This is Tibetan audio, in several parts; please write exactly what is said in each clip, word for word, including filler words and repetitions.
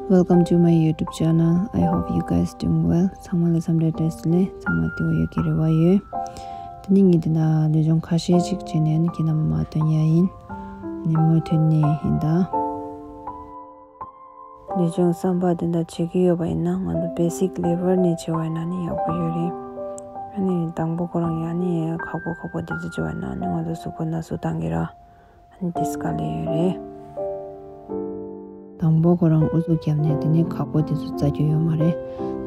Welcome to my YouTube channel. I hope you guys doing well. ཚང་མ་ལ་འཚམས་འདྲི་བཀྲ་ཤིས་བདེ་ལེགས། ཚང་མ་བདེ་པོ་ཡོད་ཀྱི་རེ་བ་ཡོད། དེ་ནི་ངས་འདི་ན་ལུས་སྦྱོང་ཁ་ཤས་ཅིག་བྱས་ནས་ནི་ཁྱེད་རྣམ་པ་མ་སྟོན་ཡ་ཡིན། ནི་མུ་མཐུད་ནས་ཡིན་ད། ལུས་སྦྱོང་བསམ་པ་དེ་འདྲ་བྱེད་ཀྱི་ཡོད་པ་ཡིན་ན་ང་ཚོ་basic level ནས་བྱེད་པ་ཡིན་ན་ནི་ཡག་པོ་ཡོད་རེད། ཨ་ནི་དང་པོ་ཁོ་རང་ཡང་ནི་ཁག་པོ་ཁག་པོ་དེ་ཚོ་བྱེད་པ་ཡིན་ན་ནི་ང་ཚོ་གཟུགས་པོ་ན་ཟུག་བཏང་གི་ར། ཨ་ནི་དེ་དཀའ་ལས་ཡོད་རེད། དང་པོ་ཁོ་རང་ཨུ་ཚུགས་བརྒྱབ་ནས་དེ་ནི་ཁག་པོ་དེ་ཚོ་བཙལ་རྒྱུ་ཡོད་མ་རེད།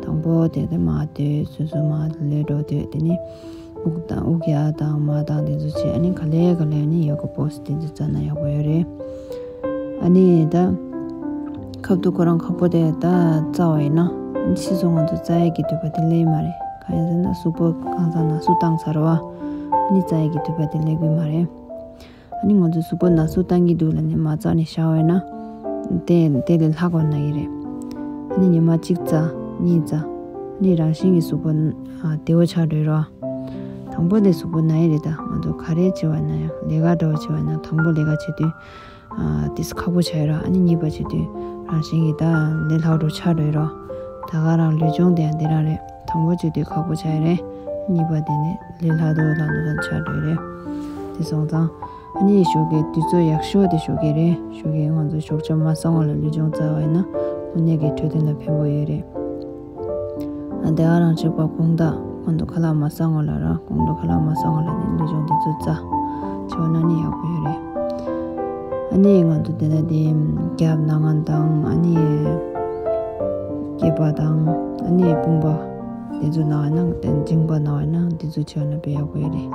དང་པོ་དེ་དེ་མར་སྡོད། སོ་སོ་མར་ལྷོད་འགྲོ་སྡོད། དེ་ནི་དབུགས་དང་དབུགས་ཡར་དང་མར་དང་དེ་ཚོ་བྱེད། ཨ་ནི་ག་ལེ་ག་ལེ་ཨ་ནི་ཡོ་ག་པོ་སི་དེ་ཚོ་བཙལ་ན་ཡག་པོ་ཡོད་རེད། ཨ་ནི་ད་ཁབ་ཏུ་ཁོ་རང་ཁག་པོ་དེ་ད་བཙལ་བ་ཡིན་ན་ཨ་ནི་ཕྱིས་སུ་ང་ཚོ་བཙལ་ཡས་ཀྱི་འདོད་པ་དེ་སླེབས་མ་རེད། གང་ཡིན་ཟེར་ན་གཟུགས་པོ་གང་ཚང་ན་ཟུག་བཏང་ཚར་བ་ཨ་ནི་བཙལ་ཡས་ཀྱི་འདོད་པ་དེ་སླེབས་ཀྱི་མ་རེད། ཨ་ནི་ང་ཚོ་གཟུགས་པོ་ན་ཟུག་བཏང་གི་འདུག་ལབ་ནས་མ་བཙལ་ནས་བཞག་པ་ཡིན་ན། དེ་དེ་ལས་ལྷག་པ་ན་གི་རེད། ཨ་ནི་ཉི་མ་གཅིག་བཙལ་གཉིས་བཙལ། ཨ་ནི་རང་བཞིན་གྱི་གཟུགས་པོ་ཨ་བདེ་བོ་ཆགས་འགྲོ་རོ། དང་པོ་དེ་གཟུགས་པོ་ན་ཡི་རེད་ད། ང་ཚོ་ག་རེ་བྱེད་པ་ན་ཡང་ལས་ཀ་འདྲ་བོ་བྱེད་པ་ན་དང་པོ་ལས་ཀ་བྱེད་དུས་ཨ་ཏིས་ཁག་པོ་ཆགས་ཡོད་ར། ཨ་ནི་གཉིས་པ་བྱེད་དུས་རང་བཞིན་གྱི་ད་ལས་སླ་པོ་ཆགས་འགྲོ་ཡི་རོ། ད་ག་རང་ལུས་སྦྱོང་དེ་ཡང་དེ་རང་རེད། དང་པོ་བྱེད་དུས་ཁག་པོ་ཆགས་ཡི་རེད། གཉིས་པ་དེ་ནི་ལས་སླ་དོ་ལ་ལོ་ཙམ་ཆགས་འགྲོ་ཡི་རེད། དེ་སོང་ཙང་ཨ་ནི་ཞོགས་ཀའི་དུས་ཚོད་ཡག་ཤོས་དེ་ཞོགས་ཀའི་རེད། ཞོགས་ཀའི་ང་ཚོ་ཞོགས་ཇ་མ་ཟ་སྔོན་ལ་ལུས་སྦྱོང་བཙལ་བ་ཡིན་ན་དངོས་གནས་ཀྱི་འཕྲོད་བསྟེན་ལ་ཕན་པོ་ཡོད་རེད། ཨ་དེ་ག་རང་གཅིག་པ་དགོང་དག་ང་ཚོ་ཁ་ལག་མ་ཟ་སྔོན་ལ་ར། དགོང་དྲོ་ཁ་ལག་མ་ཟ་སྔོན་ལ་ནི་ལུས་སྦྱོང་དེ་ཚོ་བཙལ་བྱས་པ་ན་ནི་ཡག་པོ་ཡོད་རེད། ཨ་ནི་ང་ཚོ་དེ་ན་དེ་རྒྱབ་ན་ང་དང་ཨ་ནི་སྐེད་པ་དང་ཨ་ནི་དཔུང་པ་དེ་ཚོ་ན་ང་ན་དེ་མཇིང་པ་ན་ང་ན་དེ་ཚོ་བྱས་ན་དཔེ་ཡག་པོ་ཡོད་རེད།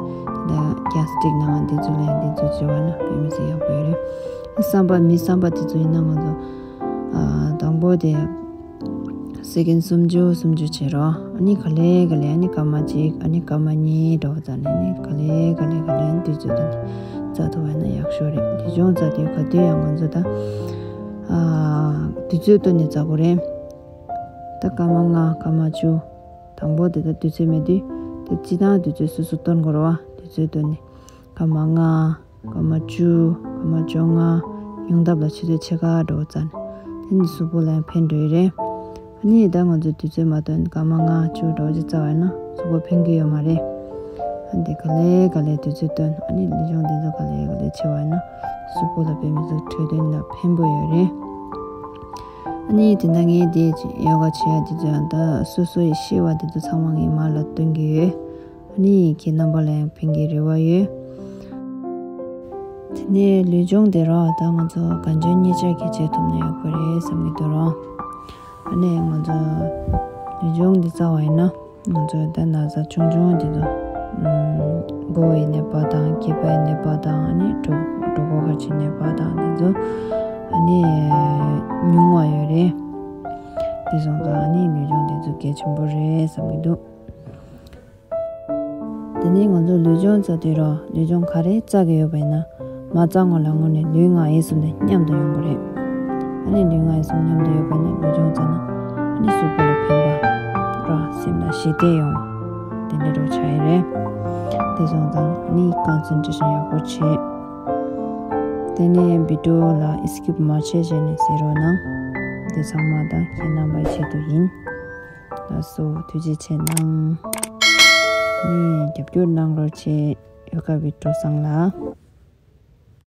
དེ་ན་གྷེ་སི་ཊིག་ན་ང་དེ་ཚོ་ལ་ཡང་དེ་ཚོ་བྱས་པ་ན་དཔེ་མི་སྲིད་ཡག་པོ་ཡོད་རེད། བསམ་པ་མི་བསམ་པ་དེ་ཚོ་ཡིན་ན་ང་ཚོ་ཨ་དང་པོ་དེ་སེ་ཀེན་སུམ་ཅུ་སུམ་ཅུ་བྱེད་རོགས། ཨ་ནི་ག་ལེ་ག་ལེ་ཨ་ནི་སྐར་མ་གཅིག་ཨ་ནི་སྐར་མ་གཉིས་འགྲོ་བ་ཙམ་ནས་ནི་ག་ལེ་ག་ལེ་ག་ལེ་དུས་ཚོད་དེ་ནི་བཙལ་ཐུབ་པ་ན་ཡག་ཤོས་རེད། ལུས་སྦྱོང་བཙལ་དུས་ག་དུས་ཡང་ང་ཚོ་ད་ཨ་དུས་ཚོད་བཏོན་ནས་བཙལ་དགོས་རེད། ད་སྐར་མ་ལྔ་སྐར་མ་བཅུ། དང་པོ་དེ་ད་དུས་ཚོད་མེད་དུས་དེ་སྤྱི་བཏང་དུས་ཚོད་སོ་སོ་བཏོན་དགོས་རེད་བ། དུས་ཚོད་བཏོན་ནས་སྐར་མ་ལྔ། སྐར་མ་བཅུ། སྐར་མ་བཅོ་ལྔ། ཉུང་མཐའ་ལ་ཆུ་ཚོད་ཕྱེད་ཀ་འགྲོ་བ་ཙམ། དེ་ནི་གཟུགས་པོ་ལ་ཡང་ཕན་འགྲོ་ཡི་རེད། ཨ་ནི་ད་ང་ཚོས་དུས་ཚོད་མ་བཏོན་སྐར་མ་ལྔ་བཅུ་འགྲོ་ཅིག་བཙལ་བ་ཡིན་ན་གཟུགས་པོ་ཕན་གྱི་ཡོད་མ་རེད། ཨ་འདི་ག་ལེ་ག་ལེ་དུས་ཚོད་བཏོན། ཨ་ནི་ལུས་སྦྱོང་འདི་ཚོ་ག་ལེ་ག་ལེ་བྱེད་པ་ཡིན་ན་གཟུགས་པོ་ལ་དཔེ་མི་སྲིད་འཕྲོད་བསྟེན་ལ་ཕན་པོ་ཡོད་རེད། ཨ་ནི་དེ་འདྲ་ངས་དེ་ཡོ་ག་བྱེད་ཡ་དེ་ཚོ་ཡང་ད་སོ་སོ་ཡི་ཤེས་པ་དེ་ཚོ་ཚང་མ་ངས་མར་ལ་སྟོན་གྱི་ཡོད། ཨ་ནི་ཁྱེད་རྣམ་པ་ལ་ཡང་ཕན་གྱི་རེ་བ་ཡོད། དེ་ནས་ལུས་སྦྱོང་དེ་ར་ད་ང་ཚོ་གང་བྱུང་ཉེ་ཆར་གྱི་བྱེད་ཐུབ་ན་ཡག་པོ་རེད་བསམ་གྱི་འདུག་ར། ཨ་ནི་ང་ཚོ་ལུས་སྦྱོང་འདི་བཙལ་བ་ཡིན་ན་ང་ཚོ་ད་ན་ཚ་ཆུང་ཆུང་འདི་ཚོ་ཨམ་མགོ་བའི་ནད་པ་དང་སྐེད་པའི་ནད་པ་དང་ཨ་ནི་གྲོད་གྲོད་ཁོག་ཁ་ཆེ་ནད་པ་དང་འདི་ཚོ་ཨ་ནི་ཉུང་བ་ཡོད་རེད། དེ་སོང་ཙང་ཨ་ནི་ལུས་སྦྱོང་འདི་ཚོ་གལ་ཆེན་པོ་རེད་བསམ་གྱི་འདུག་དེ་ནས་ང་ཚོ་ལུས་སྦྱོང་བཙལ་དུས་ར་ལུས་སྦྱོང་ག་རེ་བཙལ་གྱི་ཡོད་པ་ཡིན་ན་མ་བཙལ་སྔོན་ལ་དངོས་གནས་ལུས་ངག་ཡིད་གསུམ་དེ་མཉམ་དུ་ཡོང་གི་རེད། ཨ་ནི་ལུས་ངག་ཡིད་གསུམ་མཉམ་དུ་ཡོད་པ་ཡིན་ན་ལུས་སྦྱོང་བཙལ་ན་ཨ་ནི་གཟུགས་པོ་ལ་ཕན་པ་ར་སེམས་ལ་ཞི་བདེ་ཡོང་བ་དེ་འདྲ་རོ་ཆགས་ཡི་རེད། དེ་སོང་ཙང་ཨ་ནི་ཀོན་སེན་ཊྲེ་ཤན་ཡག་པོ་བྱེད། དེ་ནས་བི་ཌི་ཡོ་ལ་ཨི་སི་ཀིབ་མ་བྱེད་བྱས་ནས་གཟིགས་རོགས་གནང་། དེ་ཚང་མ་ད་ཁྱེད་རྣམ་པའི་ཆེད་དུ་ཡིན། ལགས་སོ་ཐུགས་རྗེ་ཆེ་གནང་། ནི་རྒྱབ་སྐྱོར་གནང་རོགས་བྱེད། ཡོ་ག་བི་ཌི་ཡོ་བཟང་ལ།